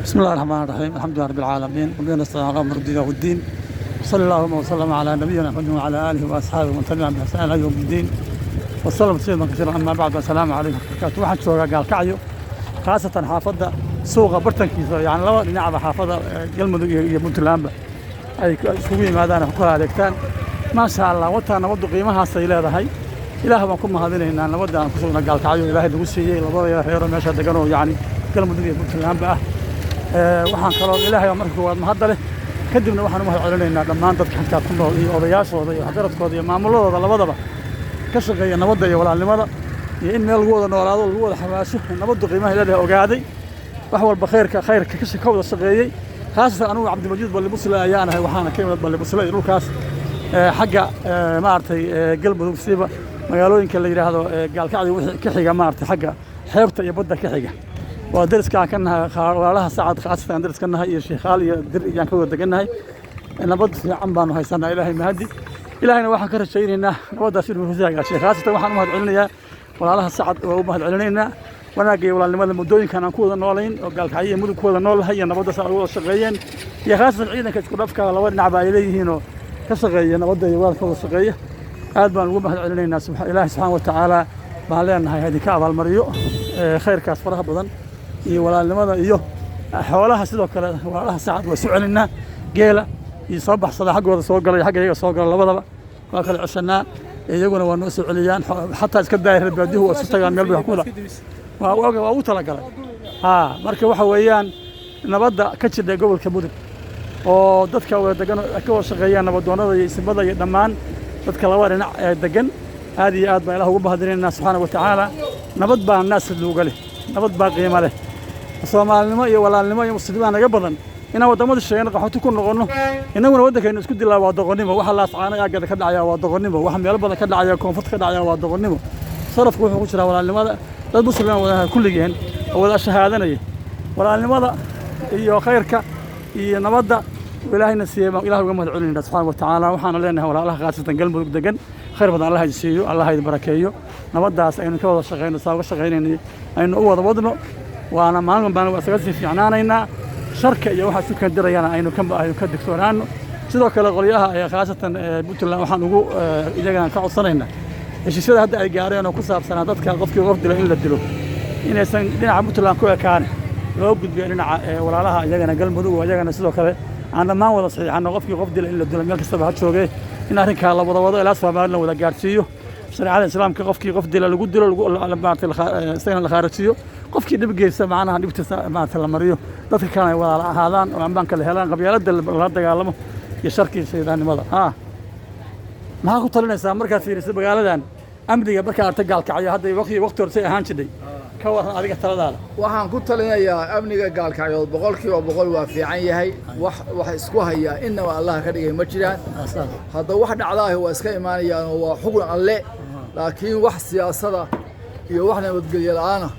بسم الله الرحمن الرحيم، الحمد لله رب العالمين، وبه نستعين على امر الدنيا والدين، صلى اللهم وسلم على نبينا محمد وعلى اله واصحابه ومن تبعهم باحسان الى يوم الدين وسلم تسليما كثيرا. اما بعد، السلام عليكم ورحمه الله. Waxaan joogaa Gaalkacyo, khaasatan xaafadda suuqa bartankiisa, yani laba dhinacba xaafadda Galmudug iyo Puntlandba ay isugu yimaadaan oo ku kala adeegtaan. Maasha Allah, wataa nabaddu qiimahaasay leedahay. Ilaah baan ku mahadinaynaa nabadda aan ku sugna Gaalkacyo Ilaahay nagu siiyey labada reeroo meesha degan oo yacni Galmudug iyo Puntlandba ah. Waxaan kaloo Ilaahay baa marka koowaad mahadda leh, kadibna waxaan u mahad celinaynaa dhammaan dadka halkaa ku nool iyo odayaashooda iyo waxgaradkooda iyo maamuladooda labadaba ka shaqeeya nabadda iyo walaalnimada iyo in meel lagu wada noolaado, lagu wada xawaasho. Nabaddu qiimaha leedahay ogaaday, wax walba khayrka ka wada shaqeeyey. Khaasatan anugu Cabdimajiid Ballibusle ayaan ahay, waxaana ka imid Ballibusle iyo dhulkaas xagga maaragtay Galmudug, siiba magaalooyinka la yidhaahdo Gaalkacyo wixii ka xiga, maaragtay xagga xeebta iyo badda ka xiga. Waa deriskaan ka nahay walaalaha Sacad, khaasatan aan deris ka nahay iyo Sheekhaal iyo Dir iyaan ka wada degannahay. Nabad fiican baanu haysanaa, Ilaahay mahadi. Ilaahayna waxaan ka rajaynaynaa nabaddaas inuu ku hagaashiyo. Khaasatan waxaan u mahad celinayaa walaalaha Sacad, waa u mahad celinaynaa wanaagga iyo walaalnimada muddooyinkan aan ku wada noolayn oo Gaalkacyo iyo Mudug ku wada noolahay iyo nabaddaas ay wada shaqeeyeen, iyo khaasatan ciidanka isku dhafka laba dhinacba ay leeyihiin oo ka shaqeeya nabadda iyo walaalka wada shaqeeya. Aad baan ugu mahad celinaynaa. Ilaahay subxaana wa tacaala baan leenahay ha idinka abaalmariyo khayrkaas faraha badan iyo walaalnimada iyo xoolaha. Sidoo kale walaalaha Sacad waa isu celinaa, geela iyo soo baxsada xaggooda soo gala iyo xagga iyaga soo gala labadaba waa kala ceshanaa, iyaguna waa noo soo celiyaan. Xataa iska daaya reer baadiyuhu waa isu tagaan, meel bay wax ku wada waa ugu talagalay haa. Marka waxa weeyaan nabadda ka jidha gobolka Mudug oo dadka wada degan ka wada shaqeeyaan nabadoonnada iyo isimada iyo dhammaan dadka labada dhinac ee degan, aad iyo aad baan Ilaah ugu mahadinaynaa subxaana wa tacaala. Nabad baa naas luuga leh, nabad baa qiimo leh, Soomaalinimo iyo walaalnimo iyo muslimimaa naga badan inaan waddamada sheegano qaxooti ku noqonno. Innaguna waddankaynu isku dilaa waa doqonnimo. Waxa Laascaano aagada ka dhacaya waa doqonnimo. Waxa meelo badan ka dhacaya, koonfurta ka dhacaya, waa doqonnimo. Sarafku wuxuu ku jiraa walaalnimada. Dad muslima wadaha kulligeen oo wada shahaadanaya, walaalnimada iyo khayrka iyo nabadda Ilaahayna siiyey baan Ilaah uga mahad celinayna subxaana wa tacaala. Waxaana leenahay walaalaha khaasatan Galmudug degan, khayr badan Allah idin siiyo, Allah idin barakeeyo. Nabaddaas aynu ka wada shaqeyno, saa uga shaqeynaynay aynu u wada wadno, waana maalin baan waa isaga sii fiicnaanaynaa. Sharka iyo waxa isu kendirayana aynu ka digtoonaano. Sidoo kale qolyaha ee khaasatan Puntland waxaan ugu iyagana ka codsanaynaa heshiisyada hadda ay gaareen oo ku saabsanaa dadka qofkii qof dilo in la dilo inaysan dhinaca Puntland ku ekaan, loo gudbiyo dhinaca walaalaha iyagana Galmudug oo iyagana sidoo kale aan dhammaan wada saxiixano qofkii qof dila in la dilo meel kastaba ha joogee, in arrinkaa la wada wado ilaa Soomaalina wada gaarsiiyo shareecada Islaamka. Qofkii qof dila lagu dilo, maaragtay isagana la khaarajiyo, qofkii dhib geysta macnaha dhibtiisa maaragtay la mariyo, dadka kalena ay walaala ahaadaan oo ammaanka la helaan, qabyaaladda lala dagaalamo iyo sharkii shaydaannimada. Haa, maxaa ku talinaysaa markaad fiiriso magaaladan amniga, markaad aragtay Gaalkacyo hadda waqti waqti hore say ahaan jirtay? Ka waran adiga taladaada. Waxaan ku talinayaa amniga Gaalkacyood 100% waa fiican yahay. Wax isku hayaa innaba Allaha ka dhigay ma jiraan. Hadda wax dhacdaahi waa iska imaanayaan oo waa xukun Alle, laakiin wax siyaasada iyo wax nabadgelyo la'aana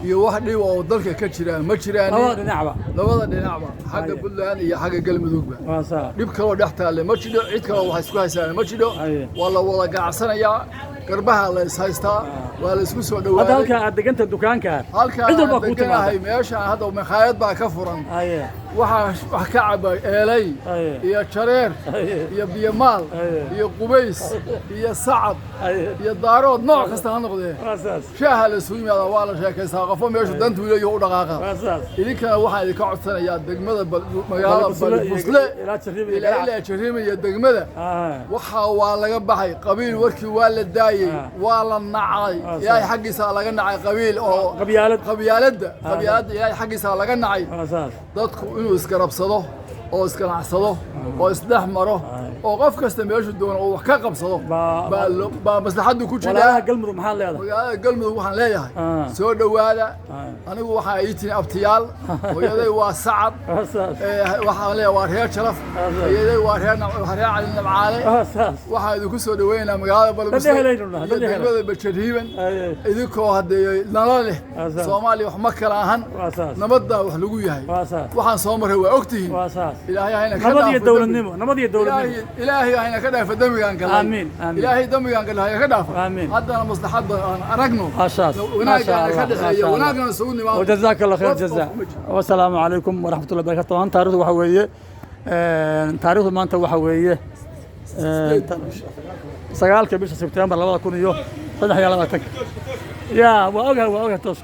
iyo wax dhiba oo dalka ka jiraan ma jiraan. Labada dhinacba. Labada dhinacba, xagga Puntland iyo xagga Galmudugba. Waa saa. Dhib kaloo dhex taalle ma jidho, cid kaloo wax isku haysaan ma jidho. Waa la wada ganacsanayaa, garbaha la is haystaa, waa la isku soo Hadda dhawaaday. Halkaa aad deganta dukaanka Halkaa cid walbaa aan kuu deganahay timaada. Meeshaan hadda makhaayad baa ka furan. Waxaa wax ka caba Eelay iyo Jareer iyo Biyomaal iyo Qubays iyo Sacad iyo Daarood, nooc kasta ha noqdee. Waa saas. Shaaha la isugu yimaada, waa la sheekaystaa, qofo meeshu dantuu leeyahu u dhaqaaqa. Waa saas. Idinkana waxaan idinka codsanayaa degmada magaalada Balibusle iyo Balibusle ilaa Jariima iyo ilaa Garacad. Ilaa Jariima iyo degmada. Waxaa waa laga baxay qabiil, warkii waa la daayey, waa la nacay. Ilaahay xaggiisa laga nacay qabiil oo Qabyaalad. Qabyaaladda Ilaahay xaggiisa laga nacay. Waa saas. Dadku inuu isgarabsado oo isganacsado oo isdhex maro oo qof kasta meeshu doono uu wax ka qabsado baa maslaxaddu ku Walaalaha jiraa. Galmudug maxaad leedahay? Magaalada Galmudug waxaan leeyahay soo dhowaada. Anigu waxaa ii tihi abtiyaal, hooyaday waa Sacad. Waa saas. Waxaan leeyahay waa reer Jalaf, hooyaday waa reer reer Cali Nabcaale. Waa saas. Waxaan idinku soo dhaweynaynaa magaalada Balbusle Dad ehelaynu nahay, iyo dad ehelay. degmada Bajariiban, idinkoo haddee nala leh. Waa saas. Soomaaliya wax ma kala ahan. Waa saas. Nabaddaa wax lagu yahay. Waa saas. Waxaan soo marray waa ogtihiin. Waa saas. Ilaahay hayna ka Nabad iyo dhaafo dowladnimo, nabad iyo dowladnimo. Ilaahay. Ilaahay hayna ka dhaafa dembigaan galnay. Aamiin, aamiin. Ilaahay dembigaan galnay hayna ka dhaafa. Aamiin. Haddana maslaxad badan aan aragno. Hashaas. Wanaagana ka dhexeeya, wanaagana isugu nimaado. وجزاك الله خير Qof جزاء. qof ma jiro. والسلام عليكم ورحمة الله وبركاته. طبعا taariikhdu waxa weeye, taariikhdu maanta waxa weeye 9-ka bisha Sebtembar 2023-ka. Ya, waa ogahay, waa ogahay toos.